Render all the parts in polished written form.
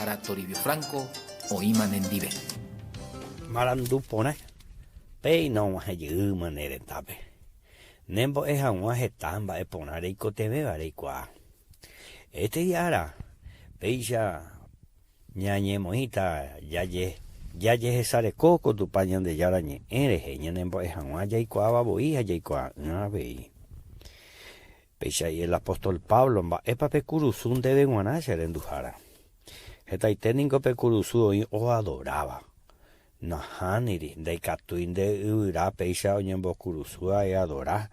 Mbo'ehára Toribio Franco oĩma nendive. Marandu porã, péina og̃uahẽ jeýma ne retãpe. Ne mbo'e hag̃ua heta mba'e porã reikotevẽva reikuaa. Etei ára, péicha ñañemoĩta jajehesareko ko Tupã Ñandejára Ñe'ẽ rehe ñanembo'e hag̃ua jaikuaáva voi ha jaikuaa'ỹ avei. Péicha he'i el apóstol Pablo, Mba'épa pe kurusu ndéve g̃uarã che renduhára? Hetaite ningo pe kurusu oĩ oadoráva. Nahániri, ndaikatúi nde yvyra péicha oñembokurusúva eadora,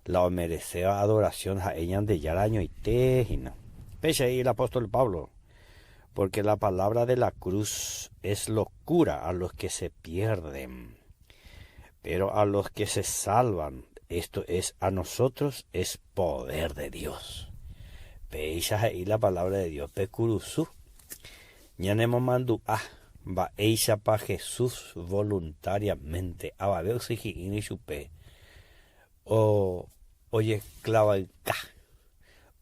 la omereséva adorasión ha'e Ñandejára añoite hína. Péicha he'i el apóstol Pablo, Porque la palabra de la cruz es locura a los que se pierden, pero a los que se salvan, esto es, a nosotros, es poder de Dios. Péicha he'i la palabra de Dios pe kurusu. Ñanemomandu'a mba'éichapa Jesús voluntariamente avave oxigi'ỹre chupe ojeklavayka,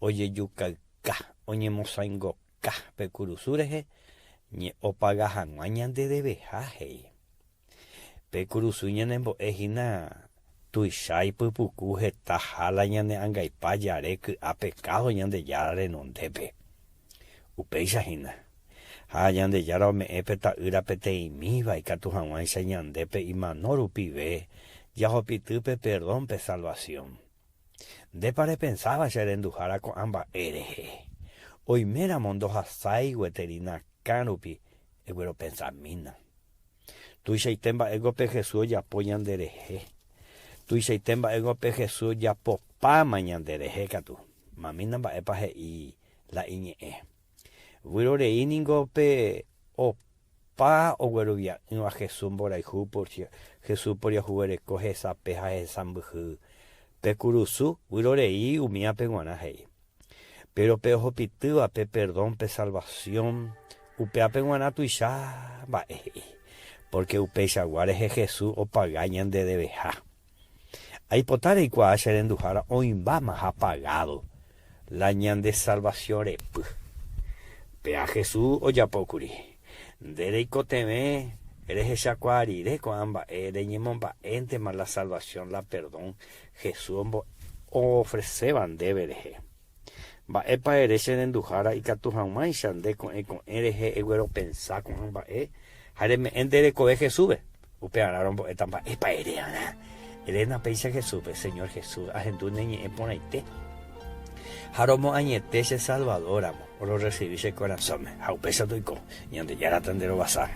ojejukayka, oñemosãingoka pe kurusu rehe opaga hag̃ua ñande deveha, he'i. Pe kurusu ñanembo'e hína tuicha ipypuku heta hála ñane angaipa jare ky'a pekádo Ñandejára renondépe. Upéicha hína. Ha Ñandejára ome'ẽ pe Ta'ýra peteĩmíva ikatu hag̃uáicha ñandépe imano rupive jahupity pe perdón pe salvasión. Ndépa repensáva che renduhára ko'ã mba'e rehe? Oiméramo ndohasái gueteri nakã rupi egueropensamína. Tuichaite mba'éngo pe Jesús ojapo ñanderehe. Tuichaite mba'éngo pe Jesús ojapopáma ñanderehe katu. Mamína mba'épa he'i la iñe'ẽ. Vyrorei ningo pe opa oguerovia'ỹva Jesús mborayhu, Jesús poriahuvereko hesape ha hesãmbyhy. Pe kurusu, vyrorei umívape g̃uarã he'i. Péro pe ohupitýva pe perdón, pe salvasión, upévape g̃uarã tuicha mba'e he'i, pórke upeichagua rehe Jesús opaga ñandedeveha. Aipota reikuaa che renduhára oĩmbámaha pagádo la ñande salvasión repy. Péa Jesús ojapo kuri. Nde reikotevẽ rehechakuaa rire ko'ã mba'e reñemomba'éntema la salvasión, la perdón Jesús oofreséva ndéve rehe. Mba'épa ere che renduhára ikatu hag̃uáicha nde ko'ẽ ko'ẽ rehe egueropensa ko'ã mba'e ha reme'ẽ nde rekove Jesúspe? Upearã rombo'éta mba'épa ere arã. Eréna péicha Jesúspe, Señor Jesús, ahendu ne ñe'ẽ porãite ha romoañete che Salvador ramo, ororresivi che korasõme. Ha upéicha toiko. Ñandejára tanderovasa.